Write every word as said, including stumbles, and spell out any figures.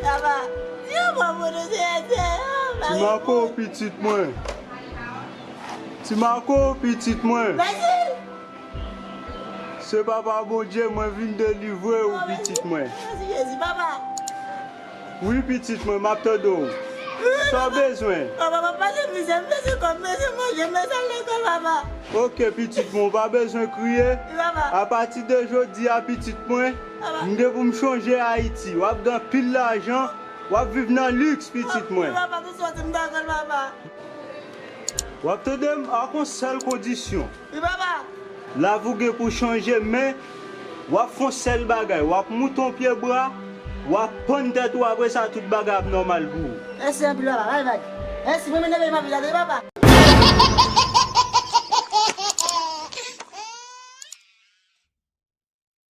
Papa, Ti Marco, pitit mwen. Ti Marco, pitit mwen. Se Papa Bondye, mwen vin delivre w, pitit mwen. Wi, pitit mwen, m ap tande w. Sa w bezwen? Ok, pitit mwen, ou pa bezwen kriye. Apati de jodi a, pitit mwen, m gen pou m chonje Ayiti. W ap gen anpil lajan, w ap viv nan liks, pitit mwen. W ap tande m ak yon sèl kondisyon. Lavi w gen pou chanje, men w ap fè yon sèl bagay. W ap moute yon pye bwa, w ap pann tèt ou, apre sa, tout bagay ap nòmal pou ou. Mèsi anpil, papa. Bay, bay. Mèsi, mwen menm, mwen ap vin la, papa.